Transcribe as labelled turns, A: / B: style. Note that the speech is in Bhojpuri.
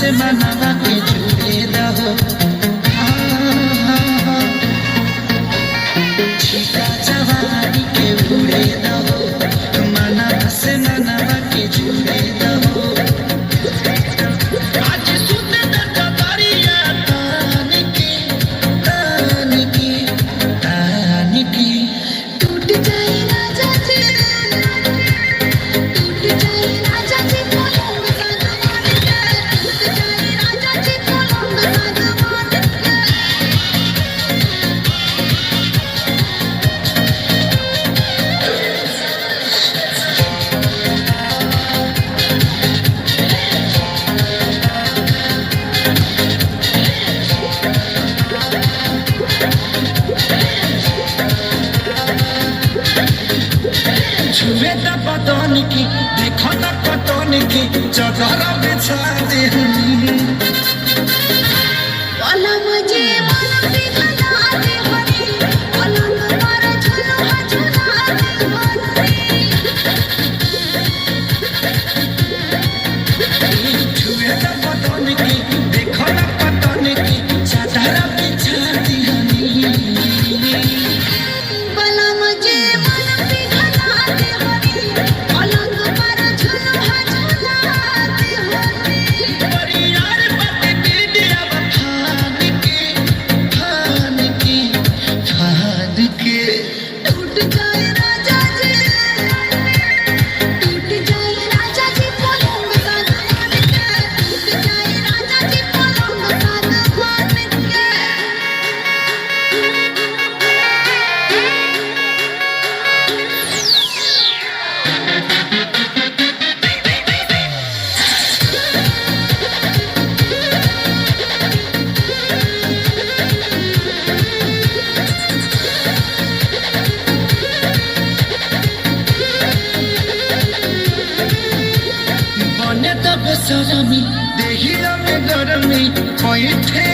A: से मनवा के झूले दहो। छीटा जवानी के उड़े दहो, मनवा से मनवा के झूले दहो। आज सुते दरिया तान के, तान के, तान के।
B: टूट जाए राजा जी, टूट जाए राजा जी पलंग सागवान के, टूट जाए राजा जी पलंग सागवान के।
A: छुए त बदन की, देखो न कटन की, चदर बिछा दे।
B: पलंग जे मन पिघला दे हरी, पलंग पर झुलुआ झुला दे हरी।
A: छुए त बदन की, देखो न कटन की, चदर बिछा दे।
B: पलंग जे मन पिघला दे हरी, पलंग पर झुलुआ झुला दे हरी।
A: परियार बाटे पीडिया फान के, फान के, फान के।
B: टूट जाए राजा जी, टूट जाए राजा जी पलंग सागवान के, टूट जाए राजा जी पलंग सागवान के।
A: बने तब सरमी, देहिया में गरमी, बैठे